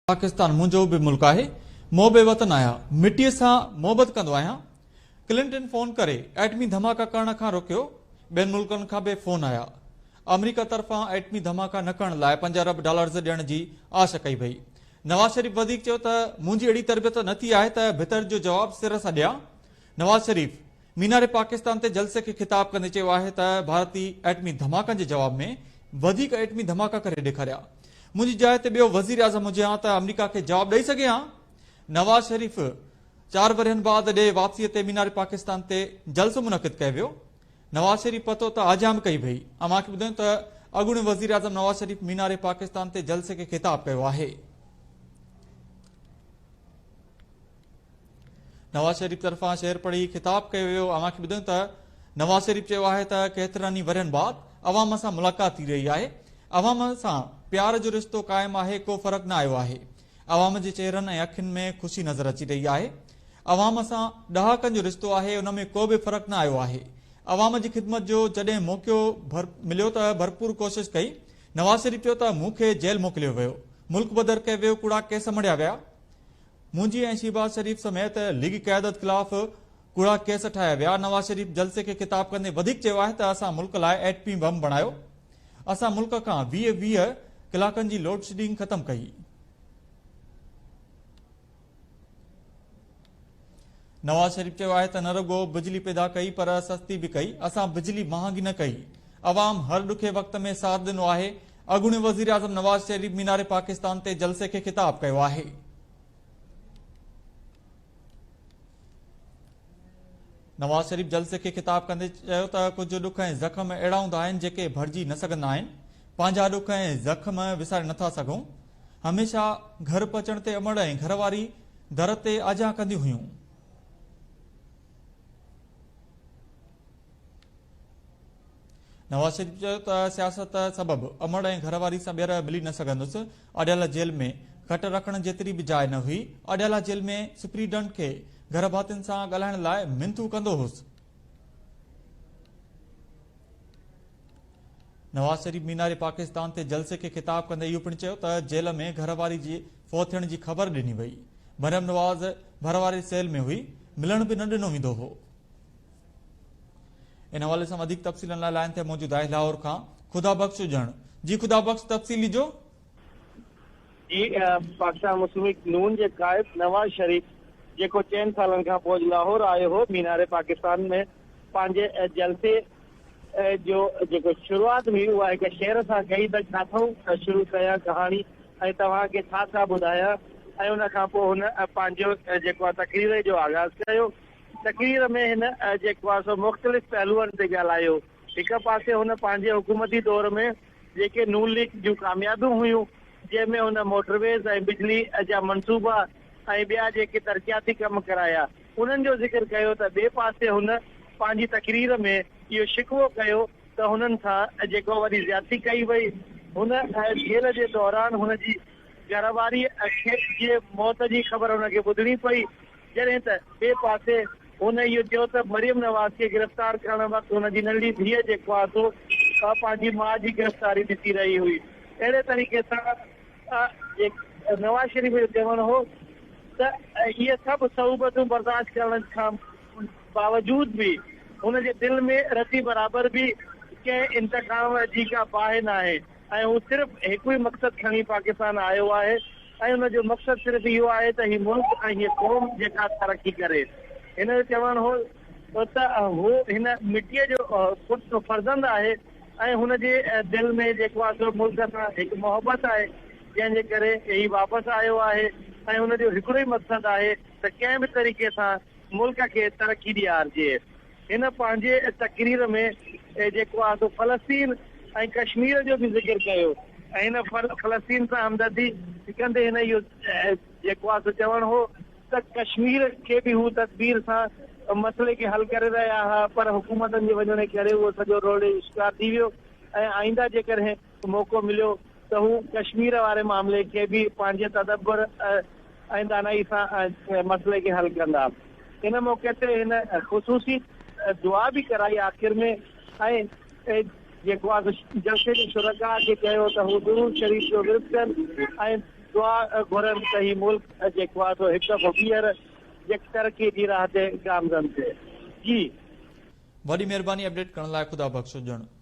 پاڪستان منهنجو به ملڪ آهي، محب وطن آهيان، مٽيء سان محبت ڪندو آهيان، ڪلنٽن فون ڪري ايٽمي ڌماڪا ڪرڻ کان روڪيو، ٻين ملڪن کان به فون آيا، آمريڪا طرفان ايٽمي ڌماڪا نه ڪرڻ لاء پنج ارب ڊالرز ڏيڻ جي آڇ ڪئي وئي. نواز شريف وڌيڪ چيو ته منهنجي اهڙي تربيت نه ٿي آهي ته ڀتر جو جواب سر سان ڏيان، نواز شريف مينار پاڪستان تي جلسي کي خطاب ڪندي چيو آهي ته ڀارتي ايٽمي ڌماڪن جي جواب ۾ وڌيڪ ايٽمي ڌماڪا ڪري ڏيکاريا، منهنجي جاء تي ٻيو وزيراعظم هجي هان ته آمريڪا کي جواب ڏئي سگهي هان. نواز شريف چار ورهين بعد ڏيهه واپسيء تي مينار پاڪستان تي جلسو منعقد ڪيو ويو. نواز شريف پتو ته آجيان به ڪئي وئي. اوهان کي ٻڌايون ته اڳوڻي وزيراعظم نواز شريف مينار پاڪستان تي جلسي کي خطاب ڪيو آهي. نواز شريف طرفان شعر پڙهي خطاب ڪيو ويو. اوهان کي ٻڌايون ته نواز شريف چيو آهي ته ڪيترن ئي ورهين بعد عوام سان ملاقات ٿي رهي آهي، عوام سان پيار جو رشتو قائم آهي، ڪو فرق نه آيو آهي، عوام جي چهرن ۽ اکين ۾ خوشي نظر اچي رهي آهي، عوام سان ڏهاڪن جو رشتو آهي، ان ۾ ڪو به فرق نه آيو آهي، عوام جي خدمت جو جڏهن موقعو مليو ته ڀرپور ڪوشش ڪئي، نواز شريف چيو ته مون کي جيل موڪليو ويو، ملڪ بدر ڪيو ويو، ڪوڙا ڪيس مڙهيا ويا. منهنجي ۽ شهباز شريف سميت ليگي قيادت خلاف ڪوڙا ڪيس ٺاهيا ويا، نواز شريف جلسي کي خطاب ڪندي وڌيڪ چيو آهي ته اسان ملڪ لاء ايٽمي بم بڻايو، اسان ملڪ کان 20 20 ڪلاڪن جي لوڊشيڊنگ ختم ڪئي. نواز شريف چيو آهي ته نه رڳو بجلي پيدا ڪئي پر سستي به ڪئي، اسان بجلي مهانگي نه ڪئي، عوام هر ڏکي وقت ۾ ساٿ ڏنو آهي، اڳوڻي وزيراعظم نواز شريف مينار پاڪستان تي جلسي کي خطاب ڪيو آهي. نواز شريف جلسي کي خطاب ڪندي چيو ته ڪجهه ڏک ۽ زخم اهڙا هوندا آهن جيڪي ڀرجي نه سگهندا آهن، پنهنجا ڏک ۽ زخم وساري نٿا سگهون، هميشه گهر پهچڻ تي امڙ ۽ گهر واري در تي آجيان ڪنديون هيون. نواز شريف چيو ته سياست سبب امڙ ۽ گهر واري سان ٻيهر ملي نه سگهندس، اڊيالا جيل ۾ کٽ رکڻ جيتري به جاء نه هئي، اڊيالا جيل ۾ سپريڊنٽ کي گهر ڀاتين سان ڳالهائڻ لاء منٿون ڪندو هوس. نواز شريف مينار پاڪستان تي جلسي کي خطاب ڪندي اهو پڻ چيو ته جيل ۾ گهر واري جي فوت ٿيڻ جي خبر ڏني وئي، مريم نواز ڀر واري سيل ۾ هئي، ملڻ به نه ڏنو ويندو هو. ان حوالي سان وڌيڪ تفصيلن لاء لائن تي موجود آهي لاهور کان خدا بخش اجڻ. جي خدا بخش تفصيل ڏجو. جي پاڪستان مسلم ليگ نون جي قائد نواز شريف جيڪو چئن سالن کان پوء لاهور آيو هو مينار پاڪستان ۾ پنهنجي جلسي جو جيڪو شروعات هئي اها هڪ شعر سان ڪئي ته ڪاٿئون شروع ڪيان ڪهاڻي ۽ توهان کي ڇا ڇا ٻڌايان ۽ ان کان پوء هن پنهنجو جيڪو آهي تقرير جو آغاز ڪيو تقرير ۾ هن جيڪو آهي سو مختلف پهلوئن تي ڳالهايو هڪ پاسي هن پنهنجي حڪومتي دور ۾ جيڪي نون ليگ جون ڪاميابيون هيون جنهن ۾ هن موٽرويز ۽ بجلي جا منصوبا ۽ ٻيا جيڪي ترقياتي ڪم ڪرايا انهن جو ذڪر ڪيو ته ٻئي پاسي هن پنهنجي تقرير ۾ اهو شڪوو ڪيو ته هنن سان جيڪو وڏي زيادتي ڪئي وئي هن جيل جي دوران هن جي گهر واري کي جي موت جي خبر هن کي ٻڌڻي پئي جڏهن ته ٻئي پاسي هن اهو چيو ته مريم نواز کي گرفتار ڪرڻ وقت هن جي ننڍڙي ڌيء جيڪو آهي سو پنهنجي ماء جي گرفتاري ڏسي رهي هئي اهڙي طريقي سان نواز شريف جو چوڻ هو ته اهي سڀ صعوبتون برداشت ڪرڻ کان باوجود به هن جي دل ۾ رتي برابر به ڪنهن انتقام جي ڪا باهه ناهي ۽ هو صرف هڪ ئي مقصد کڻي پاڪستان آيو آهي ۽ ان جو مقصد صرف اهو آهي ته هي ملڪ ۽ هيء قوم جيڪا ترقي ڪري. هن جو چوڻ هو ته هو هن مٽيء جو پٽ فرزند آهي ۽ هن جي دل ۾ جيڪو آهي سو ملڪ سان هڪ محبت آهي جنهن جي ڪري هي واپس آيو آهي ۽ هن جو هڪڙو ئي مقصد آهي ته ڪنهن به طريقي سان ملڪ کي ترقي ڏيارجي. هن پنهنجي تقرير ۾ جيڪو آهي سو فلسطين ۽ ڪشمير جو به ذڪر ڪيو ۽ هن فلسطين سان همدردي ڪندي هن اهو جيڪو آهي سو چوڻ هو ته ڪشمير کي به هو تدبير سان مسئلي کي حل ڪري رهيا ها پر حڪومتن جي وڃڻ ڪري اهو سڄو روڙي جو شڪار ٿي ويو ۽ آئنده جيڪڏهن موقعو مليو ته هو ڪشمير واري معاملي کي به پنهنجي تدبر ۽ دانائي سان مسئلي کي حل ڪندا. ان موقعي تي هن خصوصي دعا به ڪرائي آخر ۾ ۽ جيڪو آهي جلسي جي شرڪاء کي چيو ته هو درود شريف جو ورد ڪن ۽ دعا گهرن ته هي ملڪ جيڪو آهي سو هڪ دفعو ٻيهر جيڪ ترقي جي راهه تي گامزن ٿئي. جي. وڏي مهرباني اپڊيٽ ڪرڻ لاء خدا بخش هجڻ.